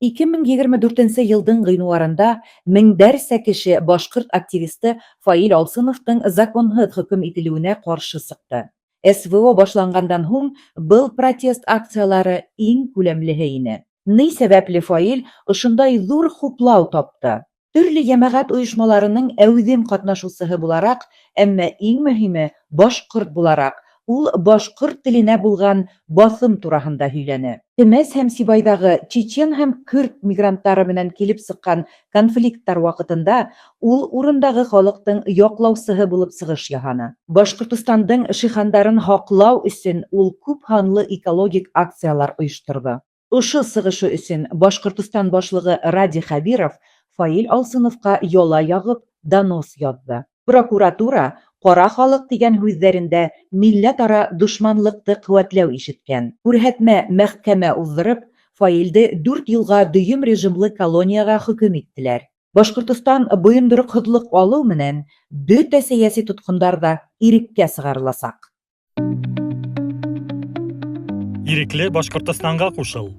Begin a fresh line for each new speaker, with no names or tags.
2024 йылдың ғинуарында меңдәрсә кеше башҡорт активисты Фаил Алсыновтың законһыҙ хөкөм ителеүенә ҡаршы сыҡты. СВО башланғандан һуң был протест акциялары иң күләмлеһе ине. Ни сәбәпле Фаил ошондай ҙур хуплау тапты? Төрлө йәмәғәт ойошмаларының әүҙем ҡатнашыусыһы булараҡ, әммә иң мөһиме башҡорт булараҡ, ул башҡорт теленә булған баҫым тураһында һөйләне. Темәс һәм Сибайҙағы чечен һәм көрд мигранттары менән килеп сыҡҡан конфликттар ваҡытында ул урындағы халыҡтың яҡлаусыһы булып сығыш яһаны. Башҡортостандың шихандарын һаҡлау өсөн ул күп һанлы экологик акциялар ойошторҙо. Ошо сығышы өсөн Башҡортостан башлығы Радий Хәбиров Фаил Алсыновҡа яла яғып донос яҙҙы. Прокуратура ҡара халыҡ тигән һүҙҙәрендә милләт-ара дошманлыҡты ҡеүәтләү ишеткән. Күрһәтмә мәхкәмә уҙҙырып, Фаилде 4 йылға дөйөм режимлы колонияға хөкөм иттеләр. Башҡортостан бойондороҡһоҙлоҡ алыу менән бөтә сәйәси тотҡондар ҙа иреккә сығарыласаҡ.
Ирекле Башҡортостанға ҡушыл.